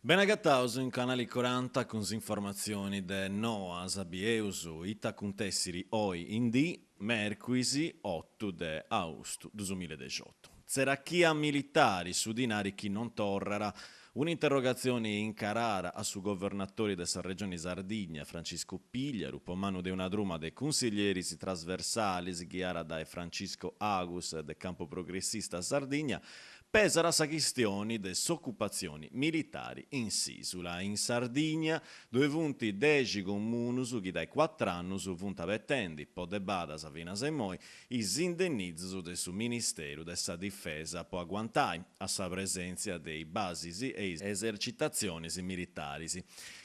Benagataus in Canali Coranta cun s'informatzioni de Noas. Bieus ita acuntessiri oi in dì, mèrcuis otu de austu duasmiladexiotu. Tzerachia militari, su dinari chi non torrat. Un'interrogatzioni incarara a su governatori de sa Regioni Sardigna, Francisco Pigliaru, po manu de una truma de cunsiglieris trasversalis ghiara dae Francisco Agus de Campo Progressista Sardigna, pesat sa chistioni de s'ocupatzioni militari in s'ìsula. In Sardigna ddoe funt dexi comunus chi dae cuatr'annus funt abetendi, po de badas finas a immoi, is indennizus de su Ministeru de sa Difesa po aguantai a sa presèntzia de is basis e is esercitatzionis militaris.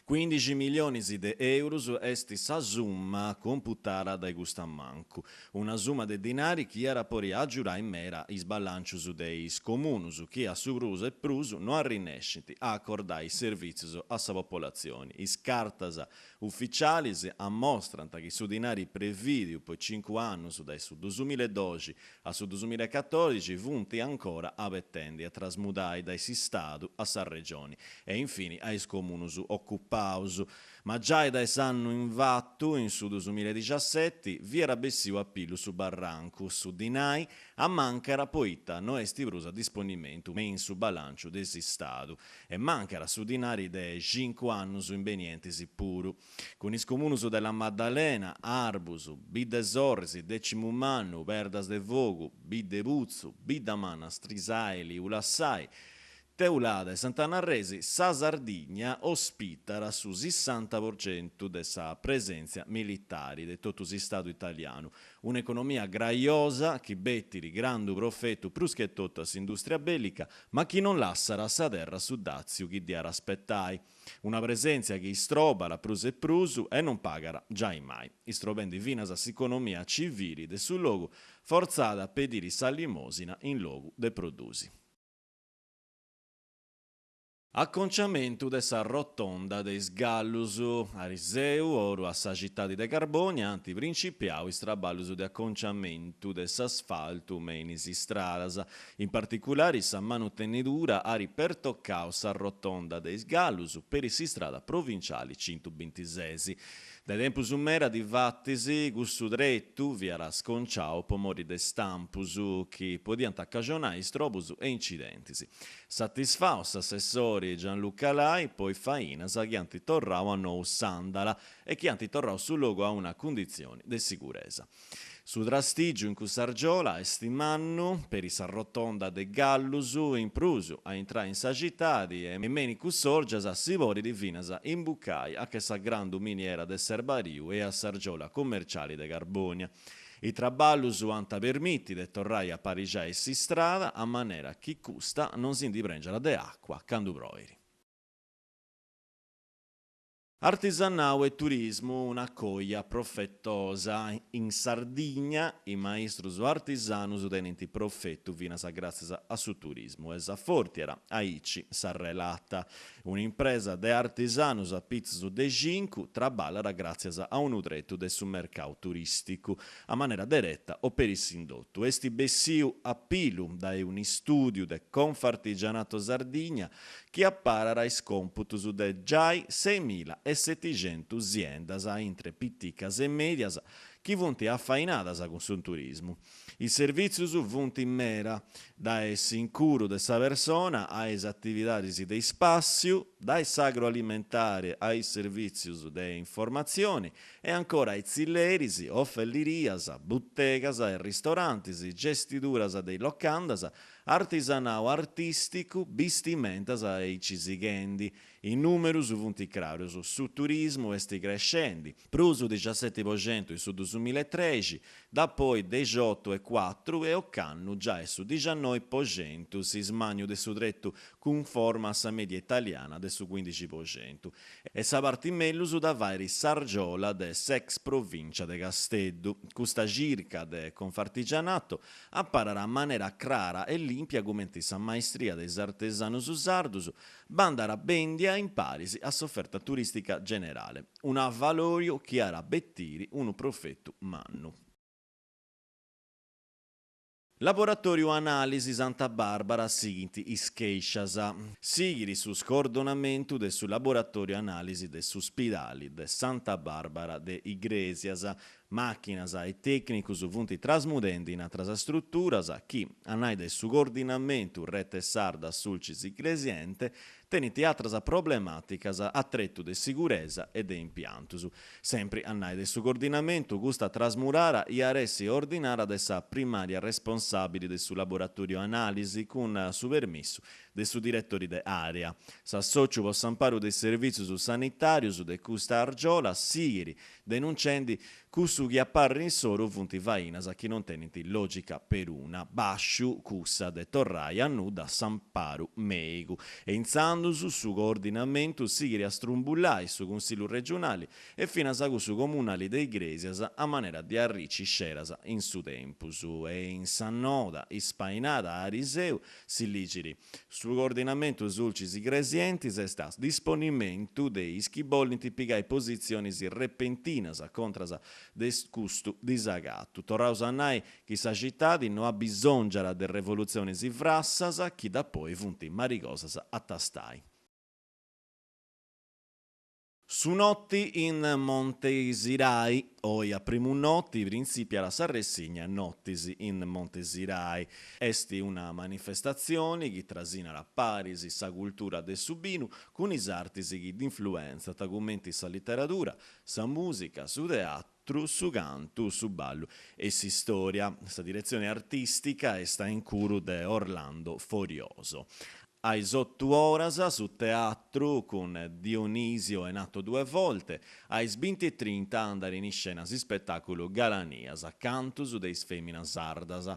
Cuindixi milionis de eurus est sa summa computada dae custu ammancu. Una summa de dinari chi iat a podi agiurai meda is balàncius de is comunus chi a su prus e prus no arrinnescint a acordai is servìtzius a sa popolatzioni. Is cartas Uficialis ammostrant chi su dinari prevìdiu po cincu annus dae su dusumiledoxi a su dusumilecatòdixi funt ancora abetendi a trasmudai dae s'Istadu a sa Regioni e infini a is comunus ocupaus. Ma giai dae s'annu invatu, in su dusumiledixaseti, fiat bessiu a pillu su barrancu, su dinai ammancat poita no est prus a disponimentu me in su balànciu de s'Istadu E mancat su dinari de cincu annus imbenientis puru. Cun is comunus de La Maddalena, Arbus, Biddesorris, Decimumannu, Perdas de Fogu, Biddeputzu, Biddamanna, Strisaili, Ulassai, Teulada e Sant'Anna Arresi, sa Sardigna ospitat su sissanta por centu de sa presèntzia militari de totu s'Istadu italianu, Un'economia graiosa chi betit grandu profetu prus che totu a s'indùstria bèllica, ma chi non lassat a sa terra su dàtziu chi diat aspetai. Una presèntzia chi istrobat prus e prus e non pagat giai mai, istrobendi finas s'economia civili de su logu, fortzada a pediri sa limòsina in logu de produsi. Aconciamentu de sa rotonda de is Gallus. Ariseu, oru a sa citadi de Carbònia, ant principiau is traballus de aconciamentu de s'asfaltu me in is istradas. In particulari sa manutenidura at pertocau sa rotonda de is Gallus peri s'istrada provinciali centubintises. Dae tempus meda difatis cussu tretu fiat sconciau po mori de stampus chi podiant acajonai istrobus e incidentis. Satisfau s'assessori Gianluca Lai po is fainas chi ant torrau a nou s'àndala e chi ant torrau su logu a una cunditzioni de siguresa. Su trastìgiu in cuss'argiola est mannu, peri sa rotonda de Gallus, in prus a intrai in sa citadi e me in cussòrgias si podit finas imbucai a che sa grandu miniera de Serbariu e a s'argiola commerciali de Carbònia. Is traballus ant a permiti de torrai a aparixai s'istrada a manera chi custa non si ndi prengiat de àcua candu proit. Artisanau e turismu, una coja profetosa. In Sardigna is maistrus artisanus tenint profetu finas gràtzias a su turismu e s'afortiat aici sa relata. Un'impresa de artisanus a pitzus de cincu traballat gràtzias a unu tretu de su mercau turìsticu, a manera dereta o peri s'indottu. Est bessiu a pilu dae un'istùdiu de Confartigianato Sardigna chi aparat is còmputus de giai seimilaesetixentus siendas intre piticas e mèdias chi funt afainadas cun su turismu. Is servìtzius funt meda, dae s'incuru de sa persona a is atividadis de ispàssiu, dae s'agroalimentare a is servìtzius de informatzioni e ancora is tzilleris, ofellirias, butegas e ristorantis, gestiduras de is locandas, artisanau artìsticu, bistimentas e aici sighendi. Is nùmerus funt crarus, su turismu est crescendi, prus dixaseti po centu in su dusumilaetrexi, dapoi dexiotu e cuatru e ocannu giai su dixannoi po centu, s'ismàniu de su tretu cunforma a sa mèdia italiana de su cuindixi po centu. E sa parti mellus dda fait s'argiola de s'ex provìncia de Casteddu. Custa circa de Confartigianato aparat a manera crara e lìmpia cumenti sa maistria de is artesanus sardus bandat bèndia in paris a s'oferta turìstica generale. Un'avalòriu chi at a betiri unu profetu mannu. Laboratòriu Anàlisi Santa Bàrbara Sighint is chèscias. Sighit su scordonamentu de su Laboratòriu Anàlisi de su Spidali de Santa Bàrbara de Igrèsias. Màchinas e tècnicus funt trasmudendi in atras struturas chi, a nai de su Coordinamentu Rete Sarda Sulcis Iglesiente, tenint atras problemàticas a tretu de siguresa e de impiantus. Sempri a nai de su Coordinamentu, custa trasmurara iat essi ordinara de sa primària responsàbili de su Laboratòriu Anàlisi cun su permissu de su diretori de àrea. S'assòciu po s'amparu de is servìtzius sanitàrius de custa argiola sighit denuncendi Cussu chi a parri insoru funt fainas chi non tenint lògica peruna, bàsciu cussa de torrai a nudda s'amparu mèigu. E intzandus su coordinamentu sighit a strumbullai su Cunsillu regionali e finas cussu comunali de Igrèsias a manera de arrici sceras in su tempus. E in sa noda ispainada ariseu si ligit, Su Coordinamentu Sulcis Igresientis est a disponimentu de is chi bolint pigai positzionis repentinas contras de custu disagatu. Torraus a nai chi sa citadi no abisòngiat de revolutzionis frassas chi dapoi funt marigosas a tastai. Su noti in Monte Sirai. Oi a primu noti printzìpiat s'arressigna Notis in Monte Sirai. Est una manifestatzioni chi trasinat paris sa cultura de su binu cun is artis chi dd'influentzant cumenti sa literadura, sa mùsica, su teatru, su cantu, su ballu e s'istòria. Sa diretzioni artìstica est a incuru de Orlando Forioso. A is otu oras su teatru cun Dionisio è nato due volte, a is binti e trinta andat in iscena s'ispetàculu Galanias, cantus de is fèminas sardas,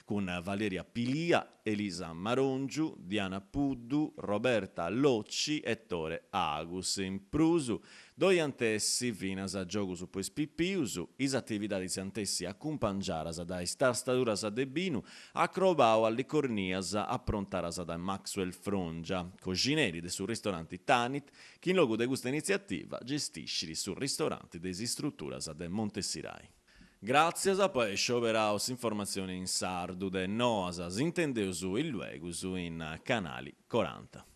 cun Valeria Pilia, Elisa Marongiu, Diana Puddu, Roberta Locci e Tore Agus. In prus Ddoi ant essi finas giogus po is pipius, is atividadis ant essi acumpangiadas dae is tastaduras de binu acrobau a licornias aprontadas dae Maxwell Frongia, coxineri de su ristoranti Tanit, chi in logu de custa initziativa gestiscit su ristoranti de is istruturas de Monte Sirai. Gràtzias po ai scioberau s'informatzioni in sardu de Noas, s'intendeus illuegus in Canali Coranta.